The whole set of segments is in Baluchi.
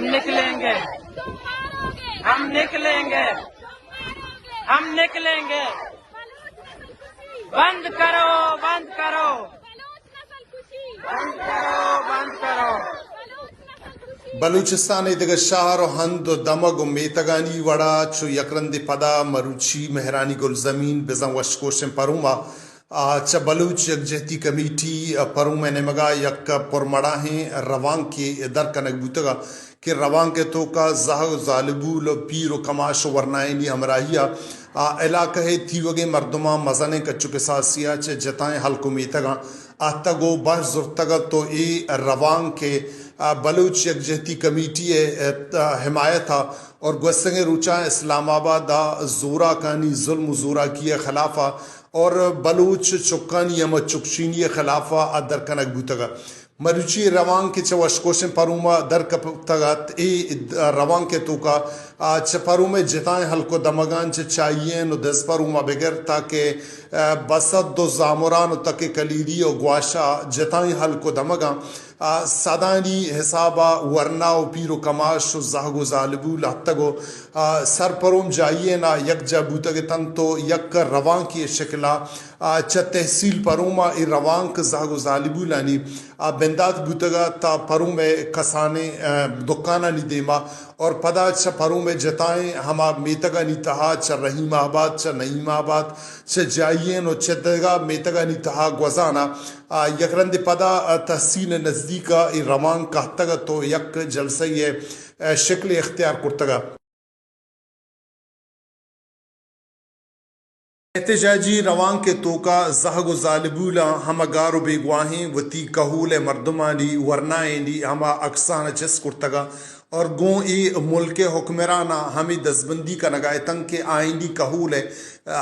نکلیں گے، ہم نکلیں گے، ہم نکلیں گے۔ بند کرو، بند کرو، بند کرو، بند کرو۔ بلوچستان ءِ دگہ شہر ءُ ہند ءُ دمگ ءُ میتگانی وڑا چو یک رندے پدا مروچی مہرانی گلزمین بزاں وشکوشیں پروما آ، چہ بلوچ یکجہتی کمیٹی، آ، پروم ءِ نیمگا یک پرمڑاہیں روانکے در کنگ بوتگ کہ روانک ءِ توکا زہگ ءُ زالبول ءُ پیر ءُ کماش ءُ ورنایانی ہمراہی ءَ، آ، علاقہ ءِ تیوگیں مردماں مزنیں کچ ءُ کساسے ءَ چہ جتائیں ہلک ءُ میتگاں آتگ ءُ بہر زرتگ ات ءُ اے روانک ءِ، آ، بلوچ یکجہتی کمیٹی ءِ، آ، حمایت ءَ اور گوستگیں روچاں اسلام آباد ءَ زوراکانی ظلم ءُ زوراکی ءِ خلاف ءَ اور بلوچ چکانی ہما چکچینی ءِ خلاف ءَ در کنگ بوتگ ات۔ مروچی روانک کہ چہ وشکوشیں پروم ءَ در کپتگ ات، اے روانک ءِ توکا، آ، چہ پروم ءِ جتائیں ہلک ءُ دمگاں چہ چائین ءُ دزپروم ءَ بگر تاکہ، آ، بسد ءُ زامران ءُ تک کلیری ءُ گواشا جتائیں ہلک ءُ دمگاں آ، سدانی حساب ءَ ورنا ءُ پیر ءُ کماش ءُ زہگ ءُ زالبول اتگ ءُ، آ، سرپروم جاہی ءَ نا یکجاہ بوتگ اتنت ءُ یک روانکے ءِ شکل ءَ، آ، چہ تحصیل پروم ءَ اے روانک زہگ ءُ زالبولانی، آ، بندات بوتگ ءَ تا پروم ءِ کسانیں، آ، دکانانی دیما اور پدا چہ پروم ءِ جتائیں ہما میتگانی تہا چہ رحیم آباد، چہ نعیم آباد، چہ جاہی ءَ ءُ چہ دگہ میتگانی تہا گوزان ءَ آ، یک رندے پدا، آ، تحصیل ءِ نزدیک ءَ اے روانک کہتگ ات ءُ یک جلسہ یے، آ، شکل اختیار کرتگ ات۔ احتجاجی روانک ءِ توکا زہگ ءُ زالبولاں ہما گار ءُ بیگواہیں وتی کہول ءِ مردمانی ورنایانی ہما عکساں چست کرتگ ات۔ اور گوں اے ملک ءِ حکمراناں ہمے دزبندی کنگ ءَ اتنت کہ آئینی کہول ءِ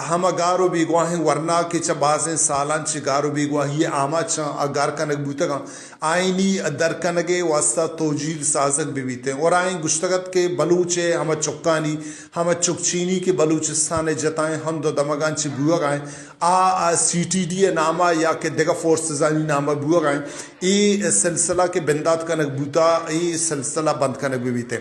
ہما گار ءُ بیگواہیں ورنا کہ چہ بازیں سالاں چہ گار ءُ بیگواہی ءِ آماچاں آ گار کنگ بوتگ انت، آئینی در کنگ ءِ واستہ توجیل سازگ بہ بیت انت۔ اور آئین گوشتگ ات کہ بلوچ ءِ ہما چکانی، ہما چکچینی کہ بلوچستان ءِ جتائیں ہند ءُ دمگاں چہ بوہگ ءَ انت، آ، آ سی ٹی ڈی ءِ نام ءَ یا کہ دگہ فورسزانی نام ءَ بوہگ ءَ انت، اے سلسلہ کہ بندات کنگ بوتا، اے سلسلہ بند کنگ بہ بیت۔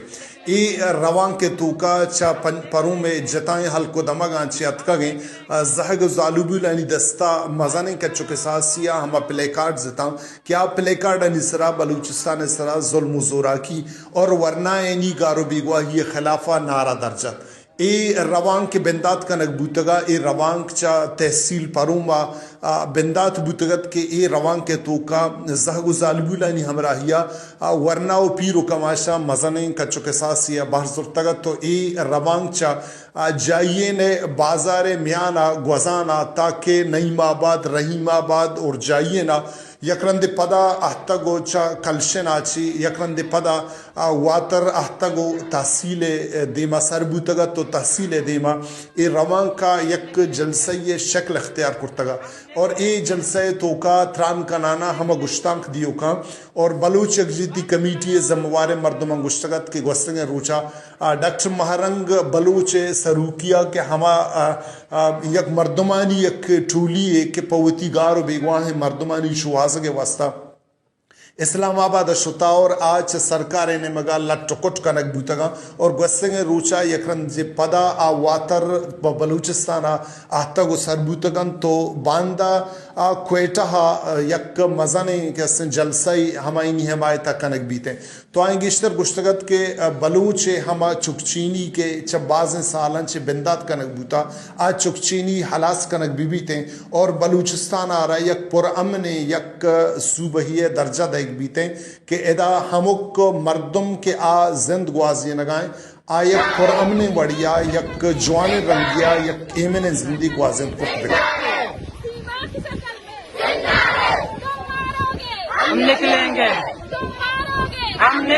اے روانک ءِ توکا چہ پن-، پروم ءِ جتائیں ہلک ءُ دمگاں چہ اتکگیں، آ، زہگ ءُ زالبولانی دستا مزنیں کچ ءُ کساسے ءَ ہما پلے کارڈز اتاں کہ آ پلے کارڈانی سرا بلوچستان ءِ سرا ظلم ءُ زوراکی اور ورنایانی گار ءُ بیگواہی ءِ خلاف ءَ نعرہ درج ات۔ اے روانک کہ بندات کنگ بوتگ ءَ، اے روانک چہ تحصیل پروم ءَ، آ، بندات بوتگ ات کہ اے روانک ءِ توکا زہگ ءُ زالبولانی ہمراہی ءَ، آ، ورنا ءُ پیر ءُ کماشاں مزنیں کچ ءُ کساسے ءَ بہر زرتگ ات ءُ اے روانک چہ، آ، جاہین ءِ بازار ءِ میان ءَ گوزان ءَ تاکہ نعیم آباد، رحیم آباد اور جاہین ءَ یک رندے پدا اہتگ ءُ چہ کلشن ءَ چہ یک رندے پدا، آ، واتر اہتگ ءُ تحصیل ءِ دیما سر بوتگ ات ءُ تحصیل ءِ دیما اے روانک ءَ یک جلسہ یے شکل اختیار کرتگ ات اور اے جلسہ ءِ توکا تران کنان ءَ ہما گشتانک دیوکاں اور بلوچ یکجہتی کمیٹی ءِ ذمہ واریں مردماں گوشتگ ات کہ گوستگیں روچا، آ، ڈاکٹر ماہ رنگ بلوچ ءِ سروکی ءَ کہ ہما، آ، آ، یک مردمانی یک ٹولی یے کہ پہ وتی گار ءُ بیگواہیں مردمانی شوہازگ ءِ واستہ اسلام آباد ءَ شتا اور آ چہ سرکار ءِ نیمگ ءَ لٹ ءُ کٹ کنگ بوتگاں اور گوستگیں روچ ءَ یک رندے پدا آ واتر پہ بلوچستان ءَ آتگ ءُ سر بوتگ انت ءُ باندا آ کوئٹہ ءَ یک مزنیں کسیں جلسہ ءِ ہمایانی حمایت ءَ کنگ بیت انت۔ تو آئیں گیشتر گوشتگ ات کہ بلوچ ءِ ہما چکچینی کہ چہ بازیں سالاں چہ بندات کنگ بوتا، آ چکچینی ہلاس کنگ بہ بیت انت اور بلوچستان ءَ را یک پرامنیں یک صوبہی ءِ درجہ دئیگ بیت انت کہ ادا ہمک مردم کہ آ زند گوازینگ ءَ انت، آ یک پرامنیں وڑیا، یک جوانیں رنگیا، یک ایمنیں زندے گوازینت کت بہ کنت۔ ہم نکلیں گے، ہم نک